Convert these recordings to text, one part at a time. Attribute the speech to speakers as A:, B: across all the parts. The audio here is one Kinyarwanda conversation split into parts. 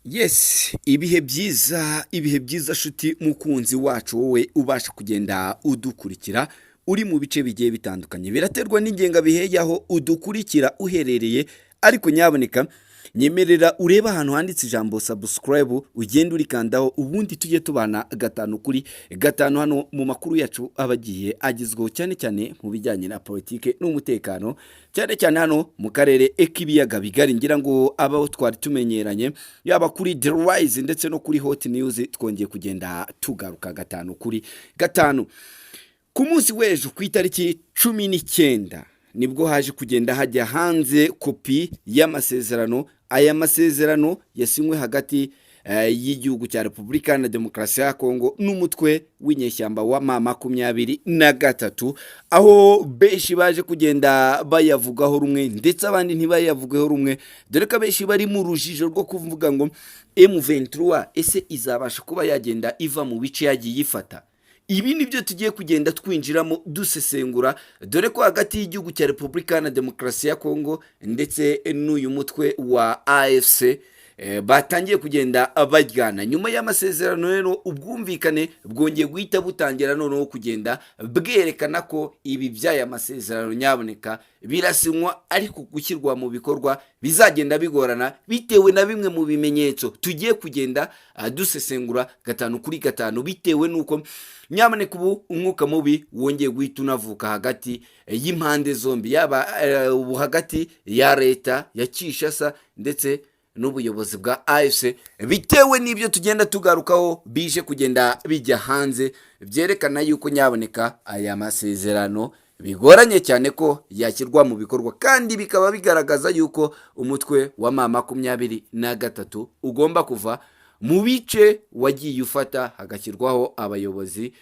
A: Yes, ibihe byiza, ibihe byiza shuti mukunzi wacu, wowe ubasha kugenda udukurikira uri mu bice bigiye bitandukanye, biraterwa n'ingengabihe y'aho udukurikira uherereye. Ariko nyaboneka nyemerera urebe ahantu handitse ijambo subscribe, ugende urikandaho, ubundi tujye tubana 5 kuri 5 hano mu makuru yacu aba agiye agezweho, cyane cyane mu bijyanye na politike n'umutekano, cyane cyane hano mu karere k'ibiyaga bigari. Ngira ngo abo twari tumenyeranye, yaba kuri The Rise ndetse no kuri Hot News, twongeye kugenda tugaruka 5 kuri 5. Ku munsi w'ejo, ku itariki 19, nibwo haje kugenda hajya hanze kopi y'amasezerano. Aya masezerano yasinywe hagati y'igihugu cya Repubulika na Demokarasi ya Kongo n'umutwe w'inyeshyamba wa M23, aho benshi baje kugenda bayavugaho rumwe ndetse abandi ntibayavugeho rumwe, dore ko abenshi bari mu rujijo rwo kuvuga ngo M23 ese izabasha kuba yagenda iva mu bice yagiye ifata? Ibi ni byo tugiye kugenda twinjiramo dusesengura, dore ko hagati y'igihugu cya Repubulika na Demokarasi ya Kongo ndetse n'uyu mutwe wa AFC batangiye kugenda bajyana. Nyuma y'amasezerano rero, ubwumvikane bwongeye guhita butangira noneho kugenda bwerekana ko ibi by'aya masezerano nyaboneka birasinywa, ariko gushyirwa mu bikorwa bizagenda bigorana, bitewe na bimwe mu bimenyetso tugiye kugenda dusesengura 5 kuri 5, bitewe n'uko nyamuneka ubu umwuka mubi wongeye guhita unavuka hagati y'impande zombi, yaba ubu hagati ya leta ya Kinshasa ndetse n'ubuyobozi bwa AFC, bitewe n'ibyo tugenda tugarukaho bije kugenda bijya hanze, byerekana yuko nyaboneka aya masezerano bigoranye cyane ko yashyirwa mu bikorwa, kandi bikaba bigaragaza yuko umutwe wa M23 ugomba kuva mu bice wagiye ufata, hagashyirwaho abayobozi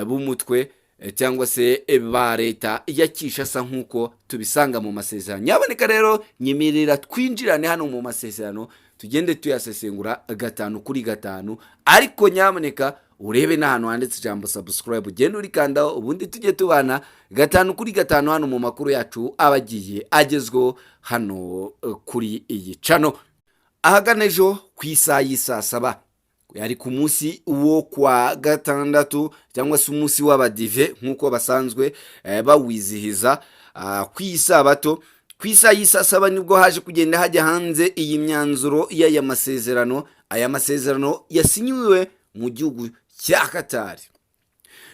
A: b'umutwe cyangwa se ba leta ya Kinshasa nk'uko tubisanga mu masezerano. Nyaboneka rero nyemerera twinjirane hano mu masezerano, tugende tuyasesengura 5 kuri 5. Ariko nyamuneka urebe n'ahantu handitse ijambo subscribe, ugende urikandaho, ubundi tujye tubana 5 kuri 5 hano mu makuru yacu aba agiye agezweho hano kuri iyi channel. Ahagana ejo ku isaha y'isaa 7, yari ku munsi wo kwa gatandatu cyangwa se umunsi w'abadive nk'uko basanzwe bawizihiza ku isabato, ku isaha y'isaa 7 nibwo haje kugenda hajya hanze iyi myanzuro y'aya masezerano. Aya masezerano yasinyiwe mu gihugu cya Katari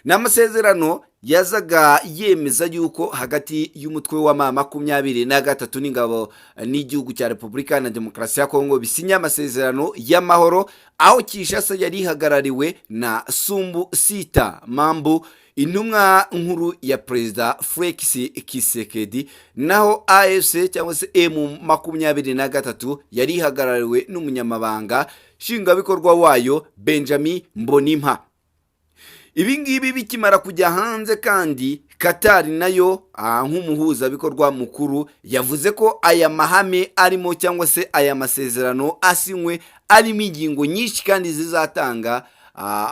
A: ni amasezerano yazaga yemeza yuko hagati y'umutwe wa M23 n'ingabo n'igihugu cya Repubulika na Demokarasi ya Kongo bisinya amasezerano y'amahoro, aho Kinshasa yari ihagarariwe na Sumbu Sita Mambu, intumwa nkuru ya Perezida Felix Tshisekedi, naho AFC cyangwa se M23 yari ihagarariwe n'umunyamabanga nshingwabikorwa wayo Benjamin Mbonimpa. Ibi ngibi bikimara kujya hanze kandi, Katari nayo nk'umuhuzabikorwa mukuru yavuze ko aya mahame arimo cyangwa se aya masezerano asinywe arimo ingingo nyinshi kandi zizatanga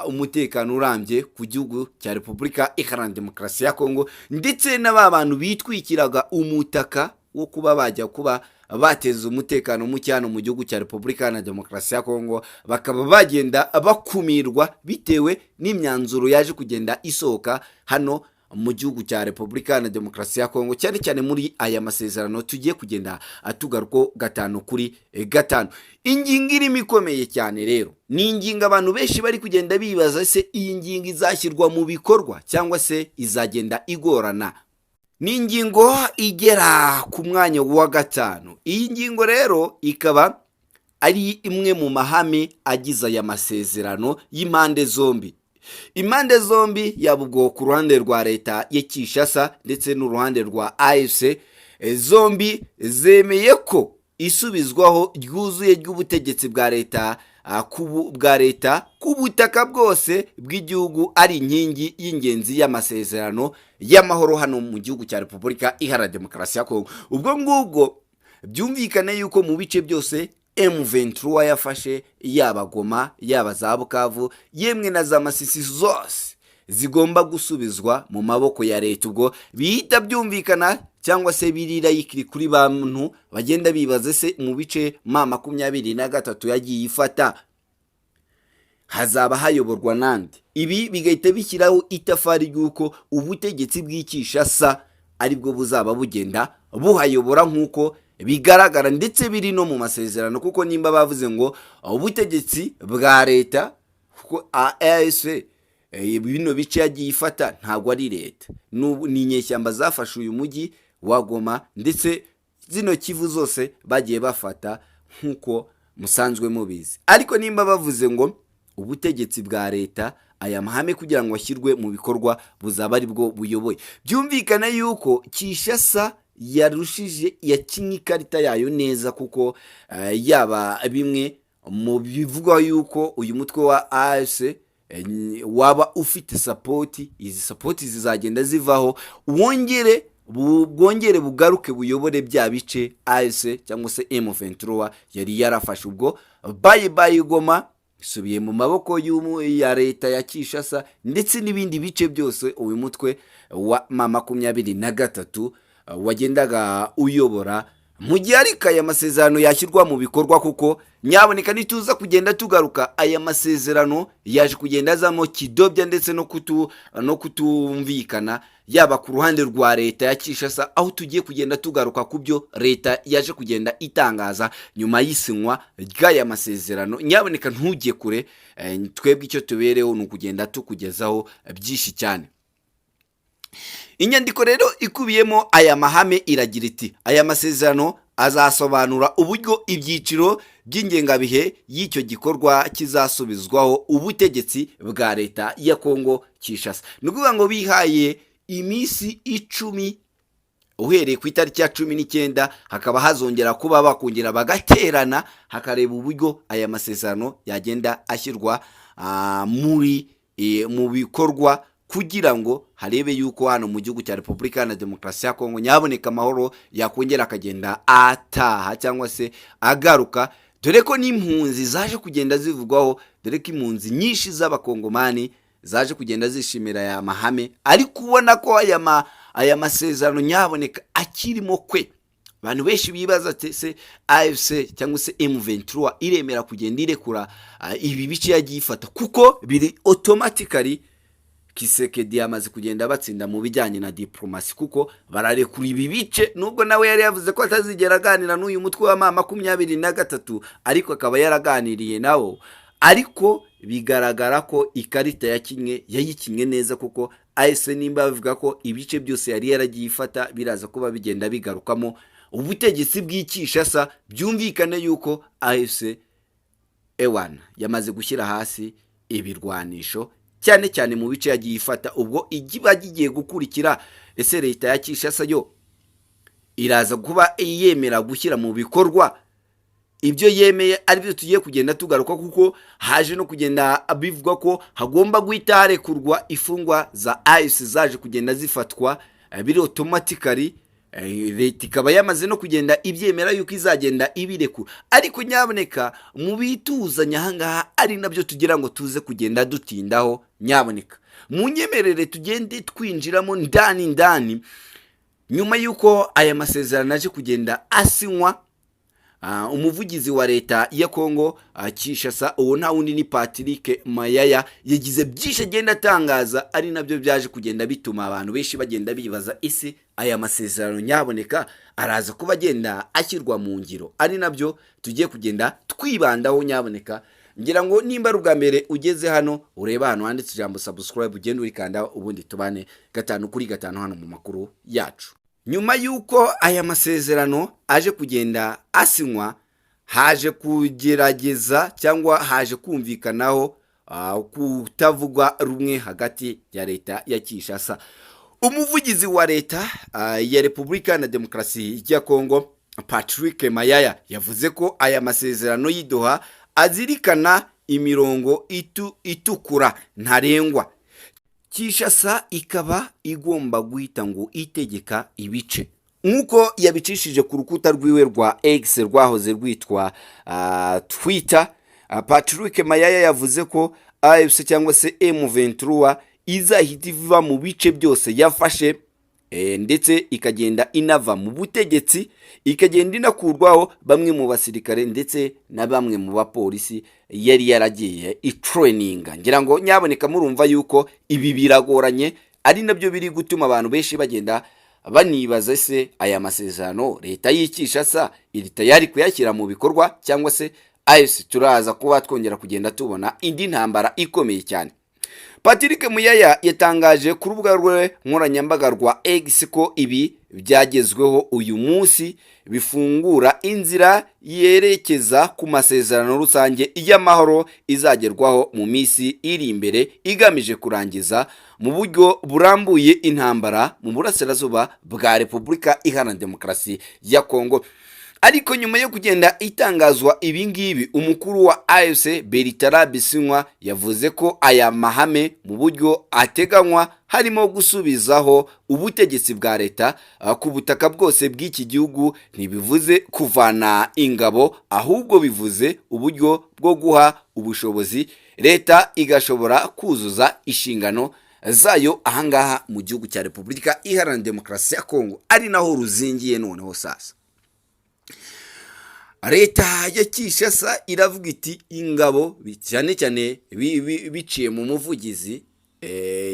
A: umutekano urambye ku gihugu cya Repubulika Iharanira Demokarasi ya Kongo, ndetse na ba bantu bitwikiraga umutaka wo kuba bajya kuba bateza umutekano muke hano mu gihugu cya Repubulika Iharanira Demokarasi ya Kongo bakaba bagenda bakumirwa, bitewe n'imyanzuro yaje kugenda isohoka hano mu gihugu cya Repubulika Iharanira Demokarasi ya Kongo, cyane cyane muri aya masezerano tugiye kugenda tugaruko 5 kuri 5. Ingingo irimo ikomeye cyane rero ni ingingo abantu benshi bari kugenda bibaza: se iyi ngingo izashyirwa mu bikorwa cyangwa se izagenda igorana? Ni ingingo igera ku mwanya wa 5. Iyi ngingo rero ikaba ari imwe mu mahame agize aya masezerano y'impande zombi. Impande zombi, yaba ubwo ku ruhande rwa leta ya Kinshasa ndetse n'uruhande rwa AFC, zombi zemeye ko isubizwaho ryuzuye ry'ubutegetsi bwa leta ku butaka bwose bw'igihugu ari inkingi y'ingenzi y'amasezerano y'amahoro hano mu gihugu cya Repubulika Iharanira Demokarasi ya Kongo. Ubwo ngubwo byumvikane yuko mu bice byose M23 yafashe, yaba Goma, yaba za Bukavu, yemwe na za Masisi zose, zigomba gusubizwa mu maboko ya leta. Ubwo bihita byumvikana cyangwa se birira yikiri kuri bantu bagenda bibaza: se mu bice M23 yagiye ifata hazaba hayoborwa nande? Ibi bigahita bishyiraho itafari ry'uko ubutegetsi bw'i Kinshasa aribwo buzaba bugenda buhayobora, nk'uko bigaragara ndetse biri no mu masezerano, kuko nimba bavuze ngo ubutegetsi bwa leta, kuko AFC bino bice yagiye ifata ntabwo ari leta, ni inyeshyamba zafashe uyu mujyi wa Goma ndetse zino Kivu zose bagiye bafata, nk'uko musanzwe mubizi. Ariko nimba bavuze ngo ubutegetsi bwa leta, aya mahame kugira ngo ashyirwe mu bikorwa buzaba ari bwo buyoboye, byumvikana yuko Kinshasa yarushije, yakinnye ikarita yayo neza, kuko yaba bimwe mu bivugwa yuko uyu mutwe wa AFC waba ufite support, izi support zizagenda zivaho, wongere bwongere bugaruke buyobore bya bice AFC cyangwa se M23 yari yarafashe. Ubwo bye bye Goma, isubiye mu maboko ya leta ya Kinshasa, ndetse n'ibindi bice byose uyu mutwe wa M23 wagendaga uyobora, mu gihe ariko aya masezerano yashyirwa mu bikorwa. Kuko nyaboneka nituza kugenda tugaruka, aya masezerano yaje kugenda azamo kidobya ndetse no kutumvikana, yaba ku ruhande rwa leta ya Kinshasa, aho tugiye kugenda tugaruka ku byo leta yaje kugenda itangaza nyuma y'isinywa ry'aya masezerano. Nyaboneka ntujye kure, twebwe icyo tubereho ni ukugenda tukugezaho byinshi cyane. Inyandiko rero ikubiyemo aya mahame iragira iti: "Aya masezerano azasobanura uburyo ibyiciro by'ingengabihe y'icyo gikorwa kizasubizwaho ubutegetsi bwa leta ya Kongo Kinshasa." Ni ukuvuga ngo bihaye iminsi 10 uhereye ku itariki ya 19, hakaba hazongera kuba bakongera bagaterana, hakareba uburyo aya masezerano yagenda ashyirwa muri mu bikorwa, kugira ngo harebe yuko hano mu gihugu cya Repubulika Iharanira Demokarasi ya Kongo nyaboneka amahoro yakongera akagenda ataha cyangwa se agaruka, dore ko n'impunzi zaje kugenda zivugwaho, dore ko impunzi nyinshi z'Abakongomani zaje kugenda zishimira aya mahame. Ariko ubona ko aya masezerano nyaboneka akirimo kwe. Abantu benshi bibaza ati: se AFC cyangwa se M23 iremera kugenda irekura ibi bice yagiye ifata? Kuko biri automatically Tshisekedi yamaze kugenda batsinda mu bijyanye na diplomasi, kuko bararekura ibi bice, nubwo nawe yari yavuze ko atazigera aganira n'uyu mutwe wa M23, ariko akaba yaraganiriye nabo. Ariko bigaragara ko ikarita yakinwe yayikinwe neza, kuko AFC nimba bavuga ko ibice byose yari yaragiye ifata biraza kuba bigenda bigarukamo ubutegetsi bw'i Kinshasa, byumvikane yuko AFC ewana yamaze gushyira hasi ibirwanisho, cyane cyane mu bice yagiye ifata. Ubwo ikiba kigiye gukurikira, ese leta ya Kinshasa yo iraza kuba yemera gushyira mu bikorwa ibyo yemeye? Aribyo tugiye kugenda tugaruka, kuko haje no kugenda bivugwa ko hagomba guhita harekurwa imfungwa za AFC zaje kugenda zifatwa biri automatically, leta ikaba yamaze no kugenda ibyemera yuko izagenda ibirekura. Ariko nyaboneka mu bituzanye ahangaha, ari nabyo tugira ngo tuze kugenda dutindaho, nyaboneka munyemerere tugende twinjiramo ndani ndani. Nyuma y'uko aya masezerano aje kugenda asinywa, umuvugizi wa leta ya Kongo Kinshasa, uwo nta wundi ni Patrick Mayaya, yagize byinshi agenda atangaza, ari nabyo byaje kugenda bituma abantu benshi bagenda bibaza: ese aya masezerano nyaboneka araza kuba agenda ashyirwa mu ngiro? Ari nabyo tugiye kugenda twibandaho. Nyaboneka ngira ngo nimba ari ubwa mbere ugeze hano, ureba ahantu handitse ijambo "subscribe", ugende urikanda, ubundi tubane gatanu kuri gatanu hano mu makuru yacu. Nyuma y'uko aya masezerano aje kugenda asinywa, haje kugerageza cyangwa haje kumvikanaho kutavugwa rumwe hagati ya leta ya Kinshasa. Umuvugizi wa leta ya Repubulika na Demokarasi ya Kongo, Patrick Mayaya, yavuze ko aya masezerano y'i Doha azirikana imirongo itukura ntarengwa, Kinshasa ikaba igomba guhita ngo itegeka ibice, nk'uko yabicishije ku rukuta rwiwe rwa X rwahoze rwitwa Twitter. Patrick Mayaya yavuze ko AFC cyangwa se M23 izahita iva mu bice byose yafashe, ndetse ikagenda inava mu butegetsi, ikagenda inakurwaho bamwe mu basirikare ndetse na bamwe mu bapolisi yari yaragiye itraininga. Ngira ngo nyaboneka murumva yuko ibi biragoranye, ari nabyo biri gutuma abantu benshi bagenda banibaza: ese aya masezerano leta y'i Kinshasa iri tayari kuyashyira mu bikorwa, cyangwa se AFC turaza kuba twongera kugenda tubona indi ntambara ikomeye cyane? Patrick Muyaya yatangaje ku rubuga rwe nkoranyambaga rwa X ko ibi byagezweho uyu munsi bifungura inzira yerekeza ku masezerano rusange y'amahoro izagerwaho mu minsi iri imbere, igamije kurangiza mu buryo burambuye intambara mu burasirazuba bwa Repubulika Iharanira Demokarasi ya Kongo. Ariko nyuma yo kugenda itangazwa ibi ngibi, umukuru wa AFC Bertrand Bisimwa yavuze ko aya mahame mu buryo ateganywa harimo gusubizaho ubutegetsi bwa leta ku butaka bwose bw'iki gihugu ntibivuze kuvana ingabo, ahubwo bivuze uburyo bwo guha ubushobozi leta igashobora kuzuza inshingano zayo ahangaha mu gihugu cya Repubulika Iharanira Demokarasi ya Kongo, ari naho ruzingiye. Noneho sasa leta ya Kinshasa iravuga iti ingabo, cyane cyane biciye mu muvugizi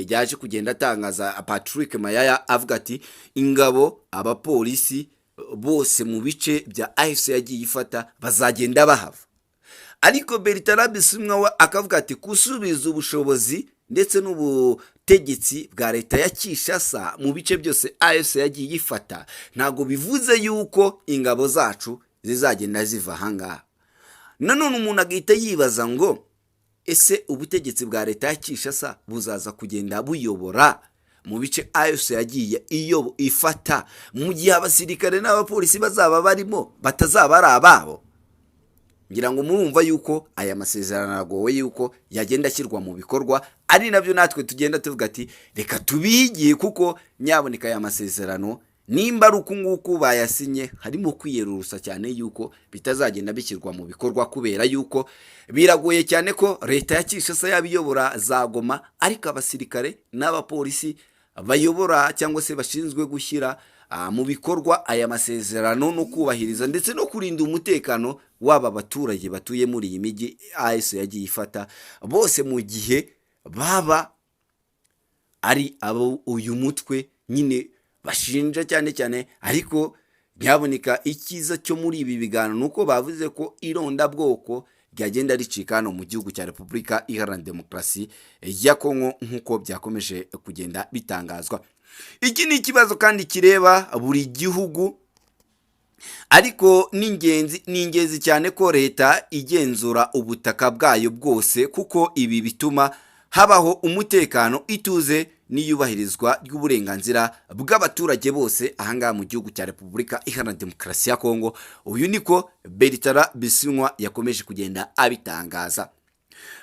A: yaje kugenda atangaza Patrick Mayaya, avuga ati ingabo, abapolisi bose mu bice bya AFC yagiye ifata bazagenda bahava. Ariko Bertrand Bisimwa we akavuga ati gusubiza ubushobozi ndetse n'ubutegetsi bwa leta ya Kinshasa mu bice byose AFC yagiye ifata ntabwo bivuze yuko ingabo zacu zizagenda ziva ahangaha. Nanone umuntu agahita yibaza ngo ese ubutegetsi bwa leta ya Kinshasa buzaza kugenda buyobora mu bice AFC yagiye iyo ifata mu gihe abasirikare n'abapolisi bazaba barimo batazaba ari ababo? Ngira ngo murumva yuko aya masezerano aragowe yuko yagenda ashyirwa mu bikorwa, ari nabyo natwe tugenda tuvuga ati reka tubigiye, kuko nyaboneka aya masezerano nimba ari uku nguku bayasinye, harimo kwiyerurusa cyane yuko bitazagenda bishyirwa mu bikorwa, kubera yuko biragoye cyane ko leta ya Kinshasa yaba iyobora za Goma, ariko abasirikare n'abapolisi bayobora cyangwa se bashinzwe gushyira mu bikorwa aya masezerano no kubahiriza ndetse no kurinda umutekano w'aba baturage batuye muri iyi mijyi AS yagiye ifata bose, mu gihe baba ari abo uyu mutwe nyine bashinja cyane cyane. Ariko nyaboneka icyiza cyo muri ibi biganiro ni uko bavuze ko irondabwoko ryagenda ricika hano mu gihugu cya Repubulika Iharanira Demokarasi ya Kongo, nk'uko byakomeje kugenda bitangazwa. Iki ni ikibazo kandi kireba buri gihugu, ariko ni ingenzi cyane ko leta igenzura ubutaka bwayo bwose, kuko ibi bituma habaho umutekano, ituze n'iyubahirizwa ry'uburenganzira bw'abaturage bose ahangaha mu gihugu cya Repubulika Iharanira Demokarasi ya Kongo. Uyu niko Bertrand Bisimwa yakomeje kugenda abitangaza.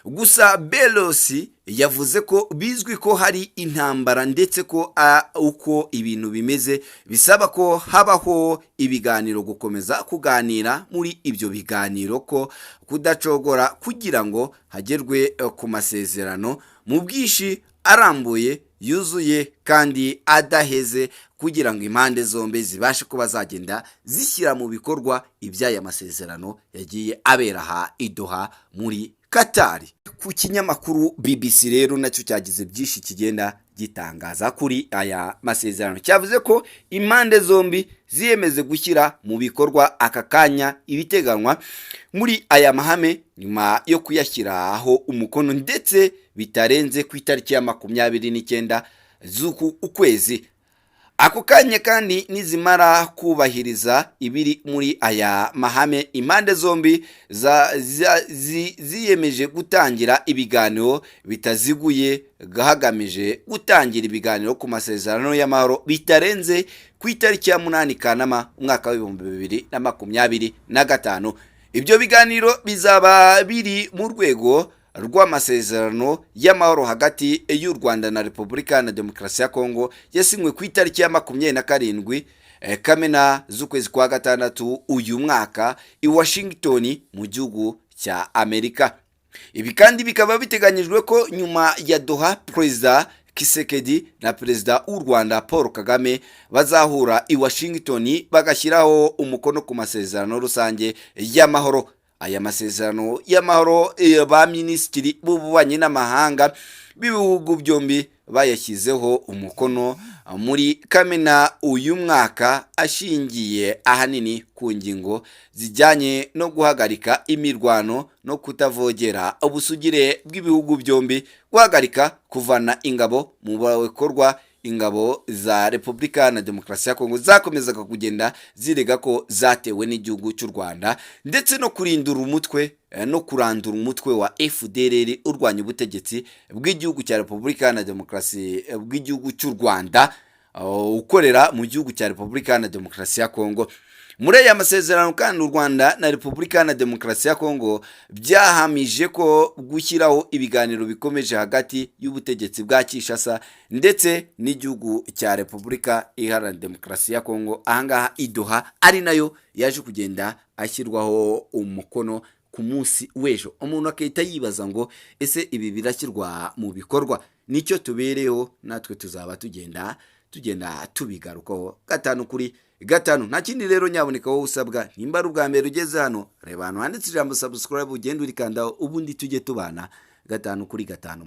A: Gusa Belosi yavuze ko bizwi ko hari intambara, ndetse ko uko ibintu bimeze bisaba ko habaho ibiganiro, gukomeza kuganira muri ibyo biganiro, ko kudacogora kugira ngo hagerwe ku masezerano mu bwinshi, arambuye, yuzuye kandi adaheze, kugira ngo impande zombi zibashe kuba zagenda zishyira mu bikorwa iby'aya masezerano yagiye abera aha i Doha muri Katari. Ku kinyamakuru BBC rero nacyo cyagize byinshi kigenda gitangaza kuri aya masezerano. Cyavuze ko impande zombi ziyemeze gushyira mu bikorwa aka kanya ibiteganywa muri aya mahame nyuma yo kuyashyiraho umukono, ndetse bitarenze ku itariki ya 29 z'uku ukwezi. Ako kanya kandi nizimara kubahiriza ibiri muri aya mahame, impande zombi ziyemeje gutangira ibiganiro bitaziguye hagamije gutangira ibiganiro ku masezerano y'amahoro bitarenze ku itariki ya 8 Kanama umwaka wa 2025. Ibyo biganiro bizaba biri mu rwego rw'amasezerano y'amahoro hagati y'u Rwanda na Repubulika na Demokarasi ya Kongo yasinywe ku itariki ya 27 Kamena z'ukwezi kwa gatandatu uyu mwaka i Washington mu gihugu cya Amerika. Ibi kandi bikaba biteganyijwe ko nyuma ya Doha Perezida Tshisekedi na Perezida w'u Rwanda Paul Kagame bazahura i Washington, bagashyiraho umukono ku masezerano rusange y'amahoro. Aya masezerano y'amahoro, ba minisitiri b'ububanyi n'amahanga b'ibihugu byombi bayashyizeho umukono muri Kamena uyu mwaka, ashingiye ahanini ku ngingo zijyanye no guhagarika imirwano no kutavogera ubusugire bw'ibihugu byombi, guhagarika kuvana ingabo mu bikorwa ingabo za Repubulika na Demokarasi ya Kongo zakomezaga kugenda zirega ko zatewe n'igihugu cy'u Rwanda, ndetse no kurindura umutwe no kurandura umutwe wa FDLR urwanya ubutegetsi bw'igihugu cya Repubulika na Demokarasi bw'igihugu cy'u Rwanda, ukorera mu gihugu cya Repubulika na Demokarasi ya Kongo. Muri aya masezerano kandi, u Rwanda na Repubulika na Demokarasi ya Kongo byahamije ko gushyiraho ibiganiro bikomeje hagati y'ubutegetsi bwa Kinshasa ndetse n'igihugu cya Repubulika Iharanira Demokarasi ya Kongo ahangaha i Doha, ari nayo yaje kugenda ashyirwaho umukono ku munsi w'ejo. Umuntu akahita yibaza ngo: "Ese ibi birashyirwa mu bikorwa?" Nicyo tubereyeho, natwe tuzaba tugenda tubigarukaho gatanu kuri gatanu. Nta kindi rero nyaboneka wowe usabwa, nimba ari ubwa mbere ugeze hano, reba ahantu handitse ijambo "subscribe", ugenda urikandaho, ubundi tujye tubana gatanu kuri gatanu.